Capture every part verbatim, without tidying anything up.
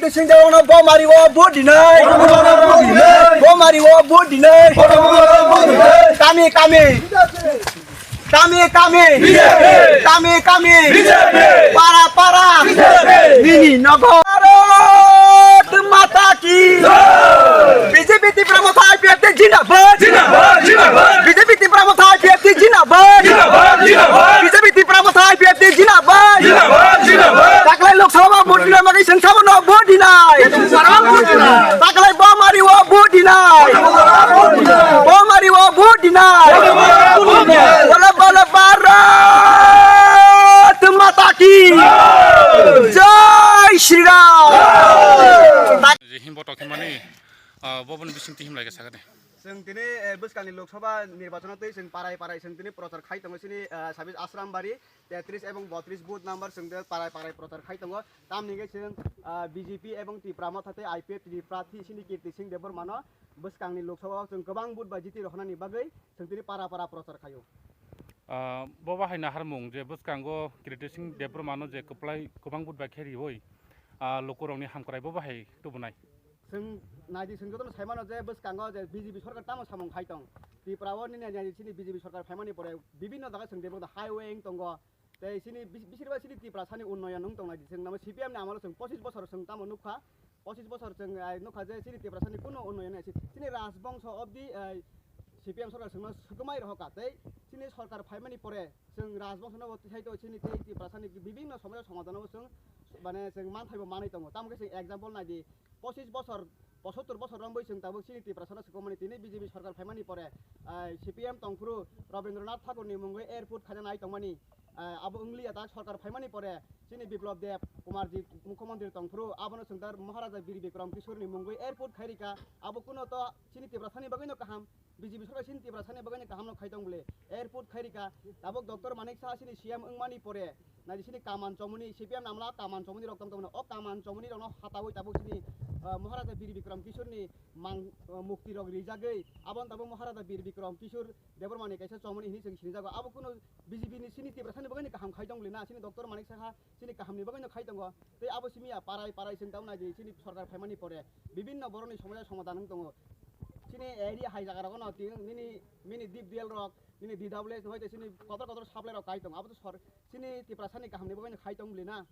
Singjaono bomari o vote dinai. Bomari o vote dinai. Kami, kami. Kami, kami. Kami, kami. Para, para. Nini nogo. Bharat Mata ki. B J P Tipra Motha I P F T jindabad. Jindabad, jindabad. B J P Tipra Motha I P F T jindabad. Jindabad, jindabad. B J P Tipra Motha I P F T jindabad. Jindabad, jindabad. Taklai Lok Sabha vote dinai magi sengsabono vote dinai. Taklai bomari o vote dinai. Bomari o vote dinai. Bola, bola, Bharat Mata ki. Jai Shri Ram. Je himbo tokimani, ah, boboni bising tihim lai sakani. Chwng tini, eh, bwskangni Lok Sabha nirbachano twi chwng parai parai chwng tini prochar khai tongo chini, ah, sabis Ashram Bari, tetris ebong botris booth number chwng tei parai parai prochar khai tongo. Tamni hwnkhe chwng, ah, B J P ebong Tipra Motha tei I P F T ni prarthi chini Kirti Singh Debbarmano bwskangni Lok Sabha o chwng kwbang booth bai jiti rohornani bagwi chwng tini para para prochar khaio. Ah, bo bahai naharmung je bwskango Kirti Singh Debbarmano je kwplai kwbang booth bai khe riwi, ah, lukurokni hamkrai bo bahai tubunai. Chwng naidi, chwng jotono sai mano je bwskango je B J P sorkar tamo samung khai tong. Tripura o nini naidi chini B J P sorkar phaimani pore bibinno jaga chwng develop highway wng tongo. Tei chini bis-, bisir bai chini Tiprasani unnoyon wng tong naidi. Chwng namo C P M ni amolo chwng pochis bosor chwng tamo nukha. Pochis bosor chwng, ai, nukha je chini Tiprasani kuno unnoyon wngya se. Chini rajbongso obdi, ai, C P M sorkar chwngno swkmai rohorkha. Tei chini sorkar phaimani pore chwng rajbongsono bo tei chini tei Tiprasani bibinno somosya somadhano bo chwng, mane, chwng manthai bo manwi tongo. Tamo khe chwng example naidi, pochis bosor, pochottor bosor romwi chwng tabuk chini Tiprasano swkangmani tini B J P sorkar phaimani pore, ah, C P M tongphuru Rabindranath Thakurni mungwi airport khaina nai tongmani, ah, abo wngliya ta sorkar phaimani pore chini Biplab Deb Kumarji mukhyamantri tongphuru abono chwng ta Maharaja Bir Bikram Kishorni mungwi airport khairika, abo kuno to chini Tiprasani bagwino kaham. B J P sorkar chini Tiprasani bagwino kahamno khai tong bole. Airport khairika, tabuk Doctor Manik Saha chini C M wngmani pore, naidi chini kaman chomoni, C P M namla kaman chomoni rok tong tongmani. O kaman chomoni rokno hatawi tabuk chini, ah, Maharaja Bir Bikram Kishorni mang, ah, mukti rok rijagwi, aboni tabuk Maharaja Bir Bikram Kishor Debbarmani kaisa chomoni hinwi chwng sinijago. Abo kuno B J P ni chini Tiprasani bagwino kaham khai tong bole na, chini Doctor Manik Saha chini kahamni bagwino khai tongo. Tei abo simi ya parai parai chwng tamo naidi chini sorkar phaimani pore bibinno borokni somosya somadhan wng tongo. Chini area hai jaga rogono tini nini mini deep well rok, nini D W S no hoite chini kotor kotor supply rok kai tongo. Abo to sor-, chini Tiprasani kahamni bagwino khai tong bole na.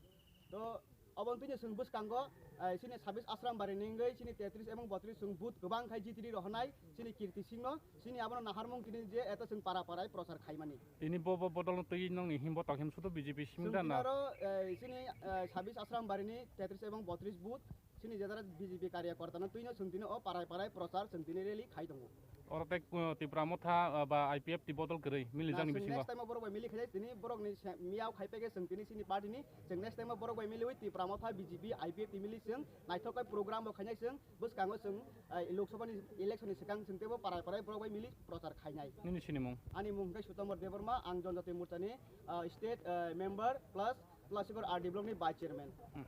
To oboni twino chwng bwskango, eh, chini sabis Ashram Bari ni wngwi chini tetris ebong botris chwng booth kwbang khai jitiri rohornai chini Kirti Singh no. Chini abono naharmung tini je eto chwng para parai prochar khaimani. Tini bo, bo bodol no twi nongni himbo tong him sudo B J P simda na? Chwng tini aro, eh, chini, eh, sabis Ashram Bari ni tetris ebong botris booth, chini je jara B J P karyakorta no twino chwng tini o parai parai prochar chwng tini rally khai tongo. Oro tei, uh, Tipra Motha, uh, ba I P F T bodol kwrwi mili jani bisingo. Next time o borok bai mili khainai tini borokni se-, miyao khai peke chwng tini chini party ni chwng next time o borok bai miliwi Tipra Motha B J P I P F T mili chwng naithok khe program bo khainai chwng. Bwskango chwng, eh, Lok Sabha ni election ni swkang chwng teibo parai parai borok bai mili prochar khainai. Nini sinimung? Ani mung hwnkhe Sutomor Debbarma, ang Jonjati Morcha ni, ah, state, eh, member plus Tulasibor R D block ni vice chairman. Hmm.